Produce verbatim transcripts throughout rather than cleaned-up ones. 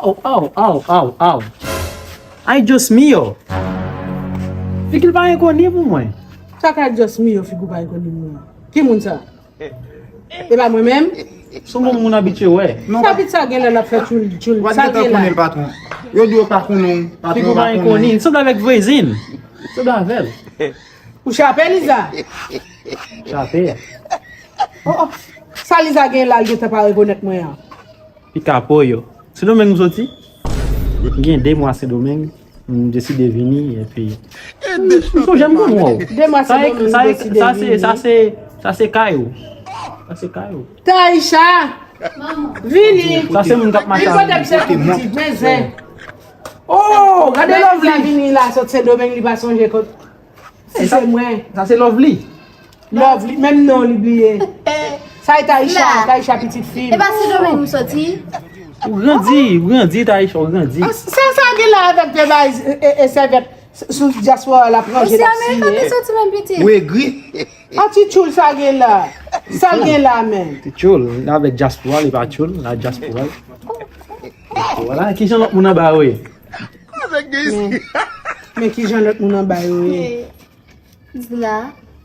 Oh, oh, oh, oh, oh. Ay Dios mío. Figi l pa renkoni pou mwen. Sa k ay Dios mío, figi w pa renkoni pou mwen? Ki moun sa? E pa mwen menm? Se yon moun abitye wè. Sa pitit sa gen la l ap fè tchoul tchoul. Sa gen la. Yo di yo pa konnen w, patwon pa konnen w. Li sanble avèk vwezin. Li sanble avè l. Ou chape Liza? Chape. Oh, oh. Sa Liza gen la, l gentan pa rekonèt mwen an. Pika Poyo. Sendomeng m soti. Gen de mwa Sendomeng, m deside vini, epi m sonje m konn wè w. De mwa Sendomeng, m deside vini. Sa se, sa se, sa se kay ou. Sa se kay ou. Taïcha! Vini! Sa se moun k ap mache avè m. Li pote m se pou pitit, men zen. Oh, gade Lovely! Vini la, sot Sendomeng, li pa sonje kot. Si se mwen. Sa se Lovely. Lovely, menm non li bliye. Sa e Taïcha, Taïcha pitit fi m. E pa Sendomeng m soti. Ou grandi, ou grandi, Taïcha, ou grandi. Ah, sa, sa gen la avèk de bay, e, e, e sèvyèt sou dyaspora la, pran je l ap siye. Ou egri. Ah, ti tchoul sa gen la. Sa l gen la, men. Ti tchoul, la avèk dyaspora, li pa tchoul, la dyaspora. Voilà, kijan lòt moun anba yo ye? Men, men kijan lòt moun anba yo ye? Zla.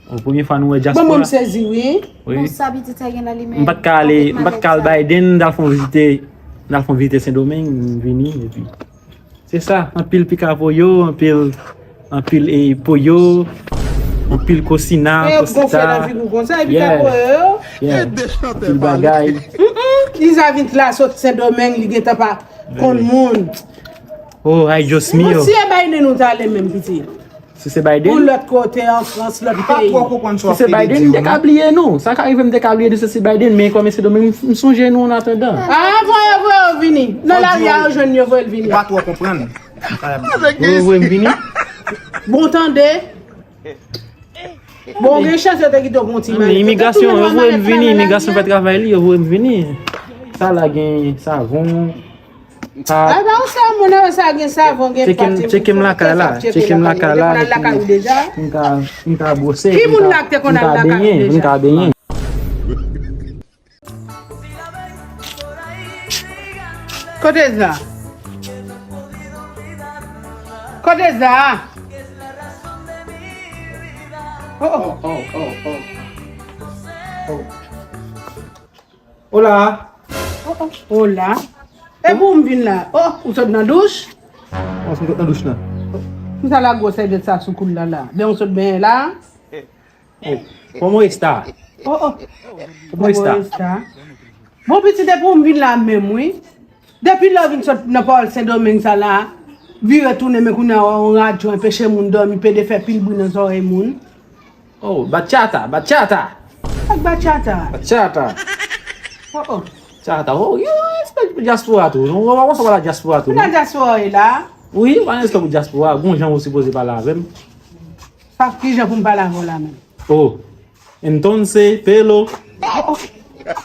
Bon, premye fwa nou wè dyaspora. Bon, mwen m sezi, wi. Wi. Bon, sa pitit sa gen la li menm. M pa t ka ale, m pa t ka al Biden, m t al fè yon vizite, m t al fè yon vizite Sendomeng, m vini, epi se sa, anpil pika poyo, anpil, anpil, e, poyo, anpil kosina, kosita. Yo gonfle nan figi w konsa, e pika poyo yo? Yeah. Anpil bagay. Mm, mm. Liza vin la sot Sendomeng, li gentan pa konn moun. Oh, ay Dios mío. Bon, si e Biden ou t ale menm, pitit. Si se Biden? Pou lòt kote, an Frans, lòt peyi. Si se Biden, m te ka bliye nou. Sa ka rive m te ka bliye nou, se, se Biden, men kòm se Sendomeng, m, m sonje nou an atandan. Ah, voye, voye yo vini. Nan lari a, yo jwenn yo, voye l vini. Ou pa twò konprann. Voye, voye m vini. Bon, tande. Bon, gen chans yo te kite w pou yon ti malèt. Men imigrasyon, yo voye m vini, imigrasyon fè travay li, yo voye m vini. Sa la gen savon. Ay, pa yon savon, non, sa gen savon, gen pati. Tcheke m lakay la, tcheke m lakay la, epi m ka, m ka bwose, m ka, m ka benyen, m ka benyen. Kote Za? Kote Za? Oh, oh. Oh, oh, oh, oh. Oh. Hola. Oh, oh. Hola. E pou m vin la. Oh, ou sot nan douch? Ou sot nan douch la. Pou sa la gwo sèvyèt sa sou kou l la la. Ben ou sot benyen la? Oh, ¿cómo está? Oh, oh. ¿Cómo está? ¿Cómo está? Bon, pitit, depi w vin la menm, wi. Depi lè w vin sot nan pawòl Sendomeng sa la, vire tounen, men kounye a w yon radyo, anpeche moun dòmi, pede fè pil bri nan zòrèy moun. Oh, bachata, bachata. Ak bachata. Bachata. Oh, oh. Bachata, oh, yo, respè pou dyaspora tou. Nou, nou, nou, nou, dyaspora tou. Pou la dyaspora e la. Wi, pa respè pou dyaspora. Gon jan ou sipoze pale avè m. Sa ki jan pou m pale avè w la menm? Oh, entonces, pelo.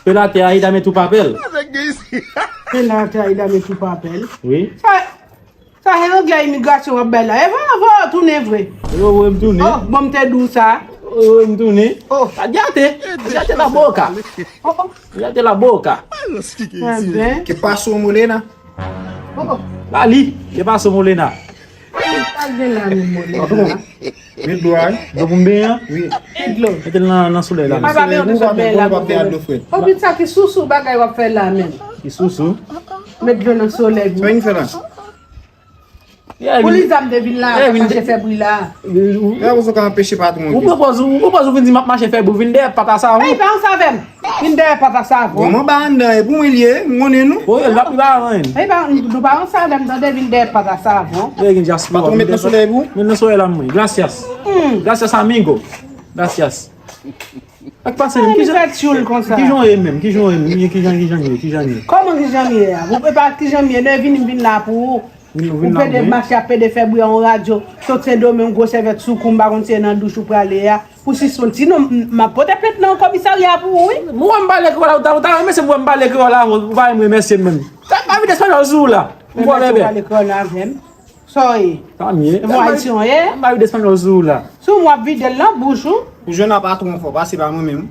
Pélate ahí, dame tu papel. Pélate ahí, dame tu papel. Wi. Sa, sa se anglè imigrasyon w ap bay la. E vre, vre, tounen vre. Yo, vre m tounen. Oh, bon, m te di w sa. Yo, vre m tounen. Oh. Adiante, adiante la boca. Oh, oh. Adiante la boca. Enben. ¿Qué pasó, Molena? Oh, oh. Lali, ¿qué pasó, Molena? Sa gen la menm, Molena? Met dlo a, wi. Dlo pou m benyen an? Wi. Met dlo. Mete l nan, nan solèy la. Papa, men w te sot benyen la pou mwen. Obit sa ki sousou bagay w ap fè la menm. Ki sousou? Met dlo nan solèy pou mwen. Sa vin fè la? Pou li zam te vin la, mache fè bri la. Ou pran pòz, ou pran pòz ou vin di m ap mache fè bri, ou vin dèyè pata savon. Ey, pa ansanm avè m. Vin dèyè pata savon. Bon, mwen ba anndan e pou mwen li ye, m konnen nou. Bon, yo, l ap li ba anyen. Ey, pa, nou pa ansanm avè m, tande, vin dèyè pata savon. Yo, gen dyaspora. Patwon, met nan solèy pou. Met nan solèy la mwen. Gracias. Gracias, amigo. Gracias. Ak pase menm, kijan, kijan w ye menm? Kijan w ye menm? Kijan, kijan w ye? Kijan w ye? Kòman kijan m ye a? Ou pa kijan m ye, lè vini m vin la pou ou. Ou pede mache ap pede fè bri a yon radyo, sot Sendomeng, gwo sèvyèt sou kou, m pa konn si se nan douch ou prale a. Pou sispann, sinon m, m ap pote plent nan komisarya pou ou, wi. Mwen m pale kreyòl la, ou ta, ou ta renmen se mwen m pale kreyòl la, ou pa renmen remèsye m menm. Sa pa vide espanyòl sou ou la. M kwè bebe. Pale kreyòl la avè m. Sa w ye? Sa m ye. Ou ayisyen w ye? M pa vide espanyòl sou ou la. Sou m w ap vide l nan bouch ou. Ou jwenn a patwon fò, pase pa mwen menm.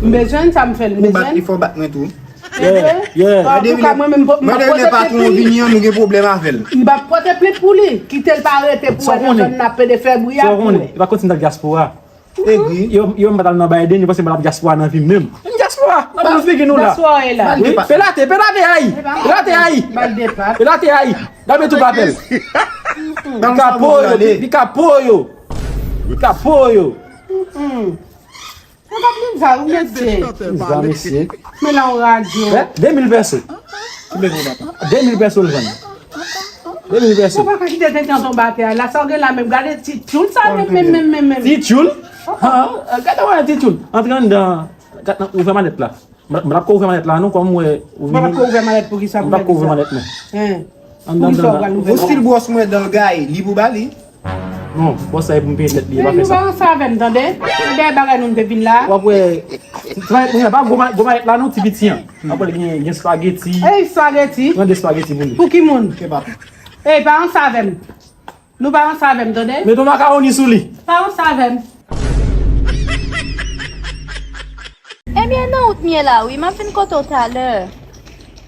M bezwen sa m fè l, m bezwen. Ou bat li fò, bat mwen tou. Yeah, yeah. An tou ka, mwen menm, m p ap pote plent pou li. Vini an, nou gen pwoblèm avè l. M p ap pote plent pou li. Kite l pa rete pou wè nan zòn nan ap pede fè bri a pou wè. E pa kontinye nan dyaspora. Egri. Yo, yo m pa t al nan Biden, yo panse m pa t ap dyaspora nan vi m menm. M dyaspora, nan bon figi nou la. Wi, pelate, pelate ay. Pelate ay. Pelate ay. Dabe tou papèl. Pika po yo, pika po yo. Pika po yo. Mwen pa plin sa, wi, mesye. Sa, mesye. Men la, yon radyo. Eh, de mil pèso. Ki bezwen w, papa? De mil pèso l vann. De mil pèso. Ou pa ka kite tenten tonbe atè a. La, sa w gen la menm. Gade ti tchoul sa menm, menm, menm, menm, menm. Ti tchoul? Ha, gade wè ti tchoul. Antre anndan. Gade, ouvè malèt la. M, m p ap ko ouvè malèt la, non, kòm m wè ou vini. M p ap ko ouvè malèt pou ki sa pou nèg sa? M p ap ko ouvè malèt, non. Hein. Anndan, anndan, anndan. Ou stil bwòs mwen dan l gaye, li pou ba li. Non, bòs sa e pou m peye tèt li, e pa fè sa. Nou pa ranse avè m, tande? Se dèyè bagay nou te vin la. W ap wè, mwen pa gwo ma-, gwo mayèt la non, ti piti an. Apre l gen, gen spageti. Ey, spageti. Pran de spageti pou li. Pou ki moun? Kebab. Ey, pa ranse avè m. Nou pa ranse avè m, tande? Met yon makawoni sou li. Pa ranse avè m. Ebyen, nan wout m ye la, wi. M ap vin kote w talè.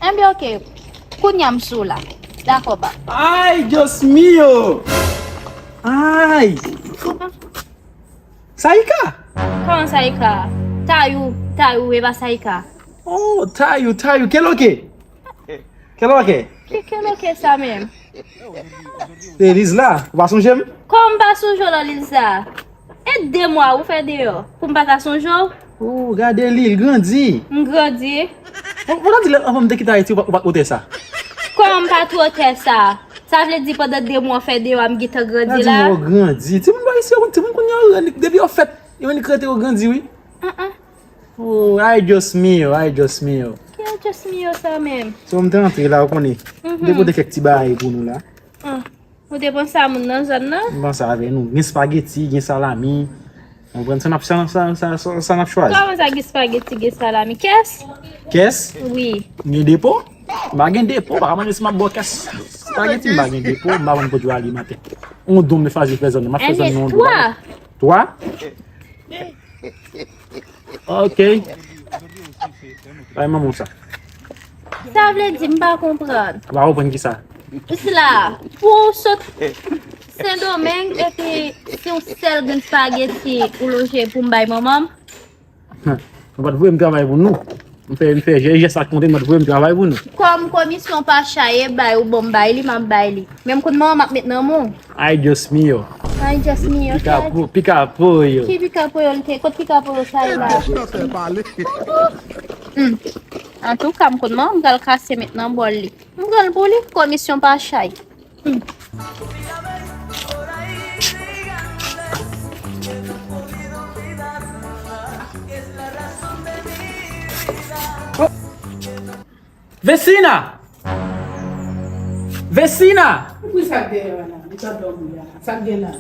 Enben, oke. Kounye a m sou la. Dakò, ba. Ay, Dios mío! Ay! Saika! Kòman Saika? Tayou, Tayou, e pa Saika. Oh, Tayou, Tayou, keloke? Keloke? Ki keloke sa menm? Se Liz la, ou pa sonje m? Kòman m pa sonje w nan Liz la? E de mwa ou fè deyò pou m pa ta sonje w? Oh, gade li, li grandi. M grandi. Bon, bon, di lè anvan m te kite Ayiti, ou pa, ou pa t wotè sa. Kòman m pa t wotè sa? Sa vle di pandan de mwa w fè deyò a, m gentan grandi la? Sa di w grandi. Timoun pa isi yo, timoun kounye a yo, depi yo fèt, yo annik rete yo grandi, wi. An, an. Oh, ay Dios mío, ay Dios mío. Ki ay Dios mío sa menm? So, m te antre la, ou konnen. M te pote kèk ti bagay pou nou la. Ah. Ou te panse a moun nan zòn nan? M panse avè nou. Gen spageti, gen salami. Ou konprann sa n ap, sa, sa, sa, sa, sa n ap chwazi. Kòman sa gen spageti, gen salami? Kès? Kès? Wi. M gen depo? M pa gen depo, m pa ka mande si m ap ba w kès spageti, m pa gen depo, m pa vann pwodui alimantè. On don m fasil fè zòn nan, m ap fè zòn nan on don. Twa? Twa? Ok. Bay manman w sa. Sa vle di, m pa konprann. Ou pa konprann ki sa? Sila, pou w sot Sendomeng, epi se yon sèl grenn spageti ou lonje pou m bay manman m? Ou pa t voye m travay pou nou. M fè, m fè jès, jès sa k konte, m pa t voye m travay pou nou. Kòm komisyon pa chaye, bay ou ban m bay li, m ap bay li. Menm kout manman m ap met nan men w. Ay Dios mío. Ay Dios mío. Pika po-, pika pollo. Ki pika pollo l te? Kot pika pollo sa ye la? Hmm. Antouka, m konn manman m pral kase met nan bòl li. M pran l pou li, komisyon pa chay. Hmm. Vecina! Vecina! Poukisa sa k dèyè a la? Li pa dòmi a. Sa k gen la?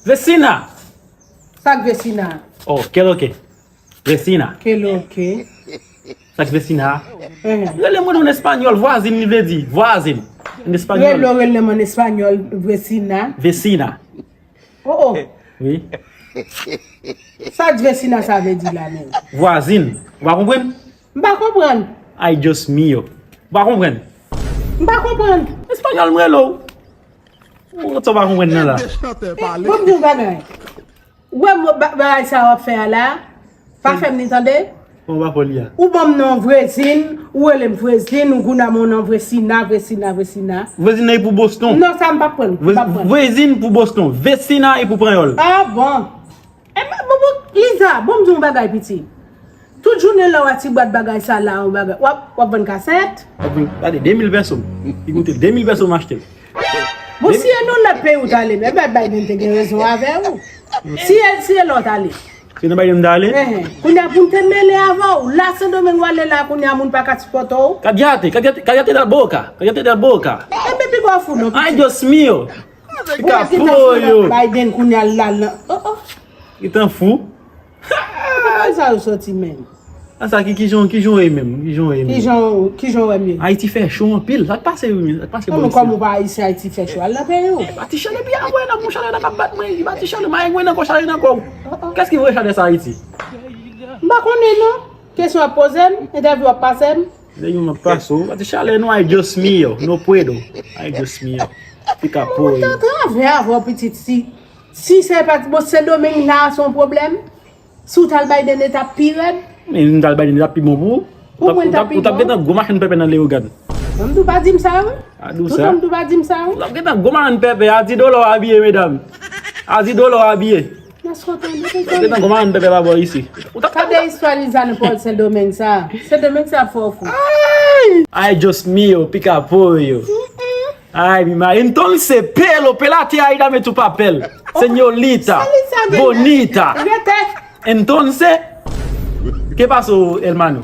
Vecina! Sa k vecina? Oh, qué lo que? Vecina. Qué lo que? Sa k vecina? Ehe. Rele mwen an espanyòl, vwazin li vle di. Vwazin. An espanyòl. Rele, rele m an espanyòl, vecina. Vecina. Oh, oh. Wi. Sa k vecina sa vle di la menm? Vwazin. Ou pa konprann? M pa konprann. Ay Dios mío. Ou pa konprann? M pa konprann. Espanyòl m rele w. Ou sa w pa konprann nan la? Bon, m di w bagay. Ou wè mo-, ba-, bagay sa w ap fè a la? Pa fè m ni tande? Bon, w pa fè li a. Ou ban m non vwezin, ou rele m vwezin, ou kounye a m non vwesina, vwesina, vwesina. Vwezin nan e pou Boston. Non, sa m p ap pran, m p ap pran. Vwezin pou Boston, vecina e pou panyòl. Ah bon. E mwen, bon, bon, Liza, bon, m di w yon bagay, piti. Tout jounen lè w a ti bwat bagay sa la, yon bagay, w ap, w ap vann kasèt? W ap vann, gade, de mil pèso m. Li koute de mil pèso m achte l. Bon, si e nan lòt peyi w t ale, men Biden te gen rezon avè w. Si e, si e lè w t ale. Si nan Biden m t ale? Ehe. Kounye a pou m te mele avè w. La Sendomeng w ale la, kounye a moun pa ka sipòte w. Cállate, cállate, cállate la boca. Cállate la boca. Enben, piga w fou non, piti. Ay, Dios mío. Piga pollo. Biden kounye a la, la. Oh, oh. Gentan fou. Kote sa yo soti menm? A sa ki, kijan, kijan w ye menm? Kijan w ye menm? Kijan, kijan w wè m ye? Ayiti fè cho anpil. Sa k pase wi, sa k pase bò isi? Kòm ou pa ayisyen, Ayiti fè cho. Al nan peyi w. Li pa ti chalè, pi a voye nan mwen chalè nan k ap bat mwen. Li pa ti chalè, m a gen nan kò chalè nan kò w. Kès ki voye chalè sa Ayiti? M pa konnen non. Kesyon w ap poze m, entèvyou w ap pase m. Depi m ap pase w, pa ti chalè nou, ay Dios mío, no puedo. Ay Dios mío. Pica pollo. Mwen t antrave avè w pitit si. Si se pa ti bon, Sendomeng la se yon pwoblèm. Si w t al Biden, li t ap pi rèd. Men m t al Biden, li t ap pi bon pou ou. Pou mwen, li t ap pi bon. Ou t ap gentan gwo machann pèpè nan Leyogàn. Mwen m tou pa di m sa, wi. A di w sa. Toutan m tou pa di m sa, wi. Ou t ap gentan gwo machann pèpè, a di dolo abiye, medam. A di dolo abiye. Mwen sot tande. Ou t ap gentan gwo machann pèpè pa bò isi. Ou t ap... Gade istwa Liza nan Pòl Sendomeng sa. Sendomeng sa ap fè w fou. Ay, Dios mío, pica pollo. Ay, mi madre, entonces, pelo, pelateada me tu papel. Señorita, bonita. Entonces, ¿qué pasó, hermano?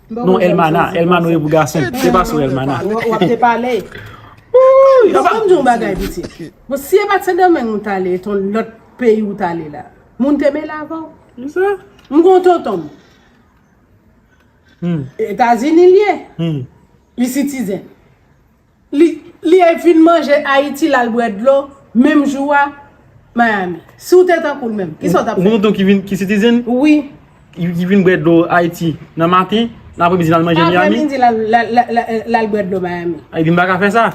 Non, hermana, hermano e pou gason. ¿Qué pasó, hermana? W ap te pale. Bon, ban m di w yon bagay, pitit. Bon, si e pa t Sendomeng ou t ale, e t yon lòt peyi ou t ale la, moun te mele avè w. M gon tonton m. Etazini li ye. Li citizen. Li, li vin manje Ayiti, l al bwè dlo, menm jou a, Miami. Si w te tankou l menm, kisa w t ap fè? Ou gen tonton ki vin, ki citizen? Wi. Ki, ki vin bwè dlo Ayiti nan maten, nan apremidi l al manje Miami? Apremidi l al, l al, l al, l al, l al bwè dlo Miami. Ay, li m pa ka fè sa.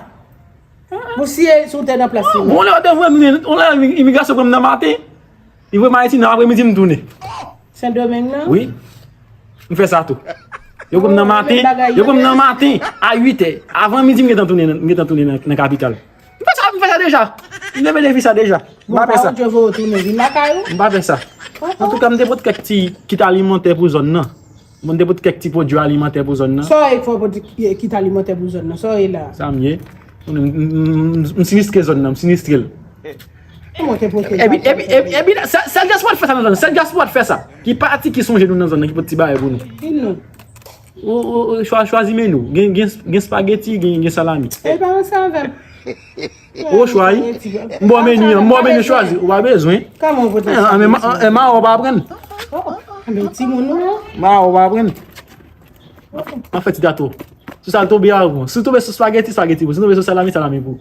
Bon, si e, si w te nan plas li. Bon, lè w te voye m, yon lè imigrasyon pran m nan maten. Li voye m Ayiti nan apremidi m tounen. Sendomeng nan? Wi. M fè sa tou. Yo pran m nan maten, yo pran m nan maten a uit è. Avan midi m gentan tounen, m gentan tounen nan, nan kapital. M fè sa, m fè sa deja. M te benefisye sa deja. M pa pè sa. Bon, pa ou te voye w tounen vin lakay ou? M pa pè sa. Antouka, m te pote kèk ti kit alimantè pou zòn nan. Bon, m te pote kèk ti pwodui alimantè pou zòn nan. Sa w ye fè w pote kit alimantè pou zòn nan? Sa w ye la? Sa m ye. M, m, m, m sinistre zòn nan, m sinistre l. Kòman w te pote? Epi, epi, epi, epi, sèl, sèl dyaspora t fè sa nan zòn nan, sèl dyaspora t fè sa. Ki pati ki sonje nou nan zòn nan, ki pote ti bagay pou nou? Di nou. Ou, ou, ou chwa-, chwazi meni w. Gen, gen, gen spageti, gen, gen salami. E pa ansanm avè m. Ou chwazi. M ba w meni an, m ba w meni, chwazi. Ou pa bezwen. Kòman w pote sa? An, an, an, an, mawon pa pran. Men timoun ou an? Mawon pa pran. An fè ti gato. Si sa l tonbe a, bon. Si l tonbe sou spageti, spageti pou. Si l tonbe sou salami, salami pou.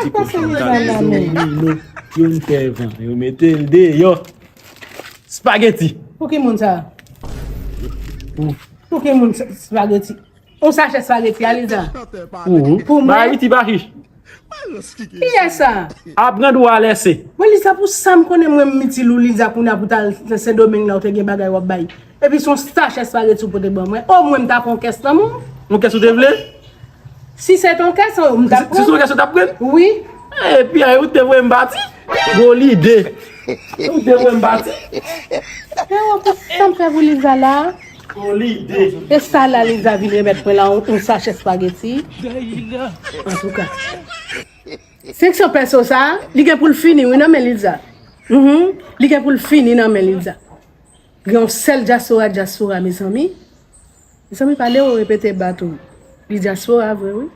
Domino, yo n fè van, yo mete l deyò. Spageti. Pou ki moun sa? Pou ki moun sa, spageti? Yon sachè spageti a, Liza? Pou ou. Pou mwen? Ba Ayiti pa chich. Kiyès sa? Aprann ou a lèse. Mwen, Liza, pou sa m konnen mwen m itil ou, Liza, kounye a pou t al nan Sendomeng la, ou te gen bagay w ap bay. Epi se yon sachè spageti ou pote ban mwen. O mwen m ta pran yon kès nan men w. Yon kès ou te vle? Si se t yon kès, m t ap pran. Si se yon kès ou t ap pran? Wi. Epi, ay, ou te voye m pati? Gwo lide. Ou te voye m pati? Ewo, pou sa m fè pou Liza la? Gwo lide. E sa la Liza vin remèt mwen la, yon, yon sachè spageti. Antouka. Seksyon pèso sa, li gen pou l fini, wi, nan men Liza. Mhm. Li gen pou l fini nan men Liza. Gen yon sèl dyaspora, dyaspora, mezanmi. Mezanmi, pale yo repete ba tou. Li dyaspora vre, wi.